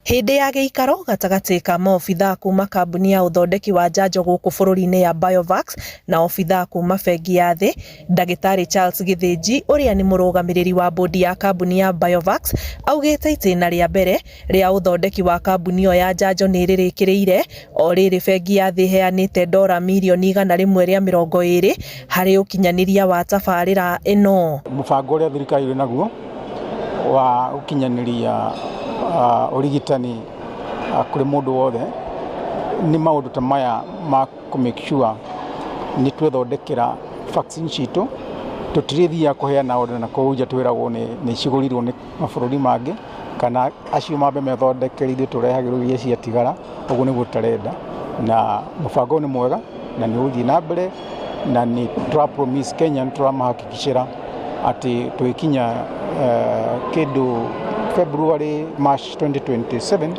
Hĩndĩ ya gĩikaro gatagatĩ ka maobithaa kuma kambuni ya ũthondeki wa njanjo gũkũ bũrũri-inĩ ya Biovax na obithaa kuma bengi ya thĩ, Ndagĩtarĩ Charles Gĩthĩnji ũrĩa nĩ mũrũgamĩrĩri wa bodi ya kambuni ya Biovax augĩte itĩna rĩa mbere rĩa ũthondeki wa kambuni ĩyo ya njanjo nĩ rĩrĩkĩrĩire o rĩrĩ bengi ya thĩ ĩheanĩte dora mirioni 120 harĩ ũkinyanĩria wa tabarĩra ĩno. Mũbango ũrĩa thirikari ĩrĩ naguo wa gũkinyanĩria ũrigitani kũrĩ mũndũ wothe nĩ maũndũ ta maya ma kũ make sure nĩ twethondekera vaccine citũ, tũtirĩthiaga kũheana order na kũu nja twĩragwo nĩ cigũrirwo nĩ mabũrũri mangĩ kana acio mambe methondekere ithuĩ tũrehagĩrwo iria ciatigara. Ũguo nĩguo tũtarenda, na mũbango nĩ mwega na nĩ ũgũthiĩ na mbere, na nĩ tũra promise Kenya, nĩ tũramahakikicĩra atĩ twĩkinya kĩndũ February, March 2027 nĩ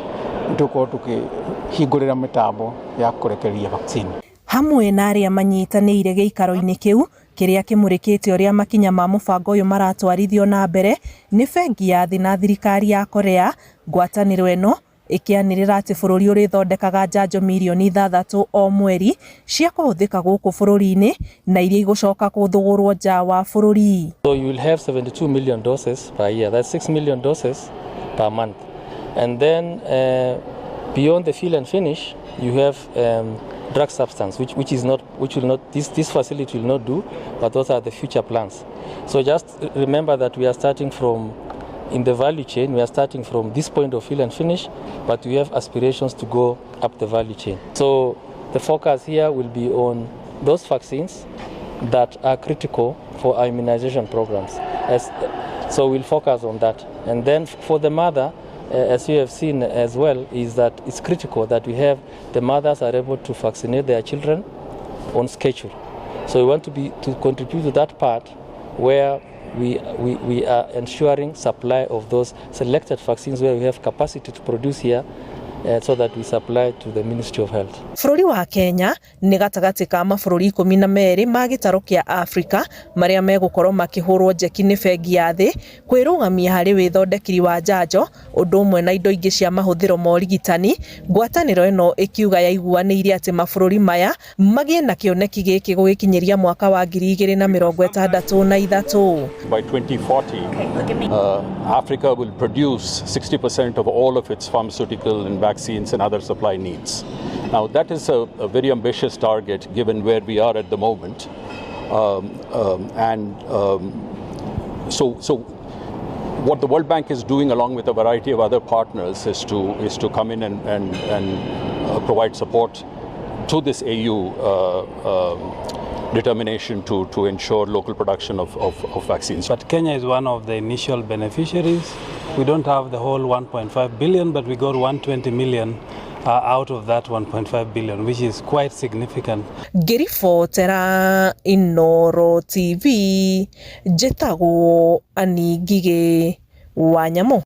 tũgũkorwo tũkĩhingũrĩra mĩtambo ya kũrekereria vaccine. Hamwe na arĩa manyitanĩire gĩikaro-inĩ kĩu kĩrĩa kĩmũrĩkĩte ũrĩa makinya ma mũbango ũyũ maratwarithio na mbere nĩ bengi ya thĩ na thirikari ya Korea. Ngwatanĩro ĩno ĩkĩanĩrĩra atĩ bũrũri ũrĩthondekaga njanjo mirioni 6 o mweri cia kũhũthĩka gũkũ bũrũri-inĩ na iria igũcoka gũthũgũrwo nja wa bũrũri. So you will have 72 million doses per year. That's 6 million doses per month. And then beyond the fill and finish, you have drug substance, which is not, which will not, this facility will not do, but those are the future plans. So just remember that we are starting from, in the value chain, we are starting from this point of fill and finish, but we have aspirations to go up the value chain. So the focus here will be on those vaccines that are critical for our immunization programs. So we'll focus on that. And then for the mother, as you have seen as well, is that it's critical that we have the mothers are able to vaccinate their children on schedule. So we want to contribute to that part where we are ensuring supply of those selected vaccines where we have capacity to produce here, so that we supply to the Ministry of Health. Bũrũri wa Kenya nĩ gatagatĩ ka mabũrũri 12 ma gĩtarũ kĩa Afrika marĩa megũkorwo makĩhũrwo njeki nĩ bengi ya thĩ kwĩrũgamia harĩ wĩthondekeri wa njanjo ũndũ ũmwe na indo ingĩ cia mahũthĩro ma ũrigitani. Ngwatanĩro ĩno ĩkiuga yaiguanĩire atĩ mabũrũri maya magĩe na kĩoneki gĩkĩ gũgĩkinyĩria mwaka wa 2063. By 2040, Africa will produce 60% of all of its pharmaceutical and vaccines and other supply needs. Now, that is a very ambitious target given where we are at the moment. And so what the World Bank is doing along with a variety of other partners is to come in and provide support to this AU determination to ensure local production of vaccines. But Kenya is one of the initial beneficiaries. We don't have the whole 1.5 billion, but we got 120 million out of that 1.5 billion, which is quite significant. Ngĩribotera Inooro TV, njĩtagwo Annie Ngigĩ wa Nyamũ.